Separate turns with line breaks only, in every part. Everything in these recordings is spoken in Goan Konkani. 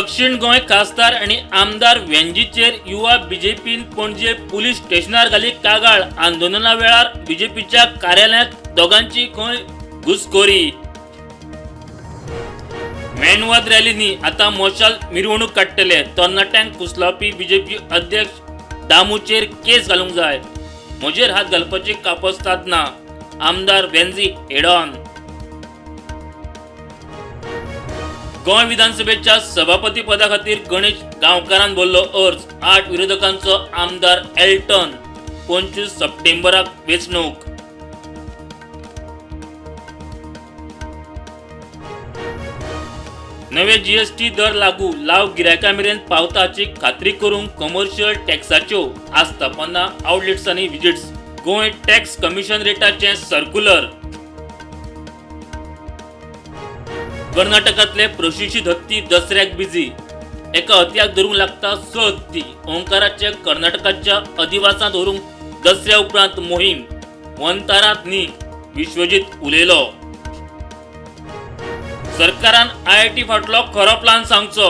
दक्षिण गोंय खासदार आनी आमदार वेंजीचेर युवा बीजेपीन पणजे पुलीस स्टेशनार घाली कागाळ. आंदोलना वेळार बीजेपीच्या कार्यालयांत दोगांची खंय घुसखोरी. मेणवात रॅलींनी आतां मशाल मिरवणूक काडटले. तरणाट्यांक फुसलावपी बीजेपी अध्यक्ष दामूचेर केस घालूंक जाय. म्हजेर हात घालपाची कापस्ताद ना. आमदार वेंझी हेडॉन. गोंय विधानसभेच्या सभापती पदा खातीर गणेश गांवकारान भरलो अर्ज. 8 विरोधकांचो आमदार एल्टन. 25 सप्टेंबराक वेंचणूक. नवे जीएसटी दर लागू. लाव गिरायकां मेरेन पावता हाची खात्री करूंक कमर्शियल टॅक्साच्यो आस्थापना आउटलेट्सांनी विजिट्स. गोंय टॅक्स कमिशनरेटाचें सर्क्युलर. कर्नाटकांतले प्रशिक्षित हत्ती दसऱ्याक बिजी. एका हतयाक धरूंक लागता 6 हत्ती. ओंकाराचे कर्नाटकाच्या अधिवासांत व्हरूंक दसऱ्या उपरांत मोहीम. वनतारांत न्ही. विश्वजीत उलयलो. सरकारान आयआयटी फाटलो खरो प्लान सांगचो.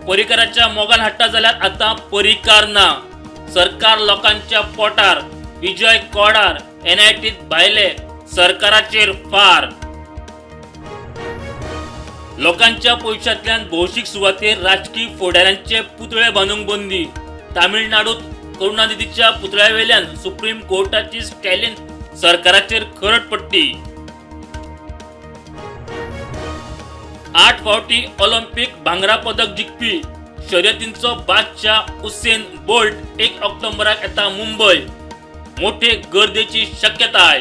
परिकाराच्या मोगान हाडटा जाल्यार आतां परिकार ना. सरकार लोकांच्या पोटार. विजय कोडार. एनआयटीत भायले सरकाराचेर फार. लोकांच्या पयशांतल्यान भौशीक सुवातेर राजकी फुडाऱ्यांचे पुतळे बांदूंक बंदी. तामिळनाडूत करुणानिधीच्या पुतळ्यावेल्यान सुप्रीम कोर्टाची स्टॅलिन सरकाराचेर खरट पट्टी. 8 फावटी ऑलिम्पिक भांगरा पदक जिखपी शर्यतींचो बादशाह उसेन बोल्ट 1 ऑक्टोबराक येता मुंबय. मोठे गर्देची शक्यताय.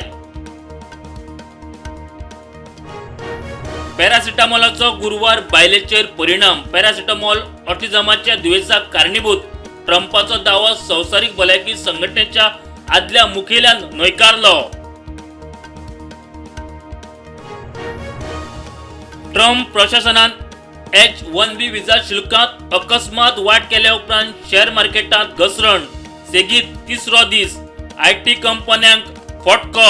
पॅरासिटामॉलाचो गुरवार बायलेचेर परिणाम. पॅरासिटामॉल ऑटिझमाच्या दुयेंसाक कारणीभूत. ट्रंपाचो दावो संवसारीक भलायकी संघटनेच्या आदल्या मुखेल्यान न्हयकारलो. ट्रंप प्रशासनान H-1B visa शुल्कांत अकस्मात वाड केल्या उपरांत शेअर मार्केटांत घसरण. सेगीत तिसरो दीस. IT कंपन्यांक फटको.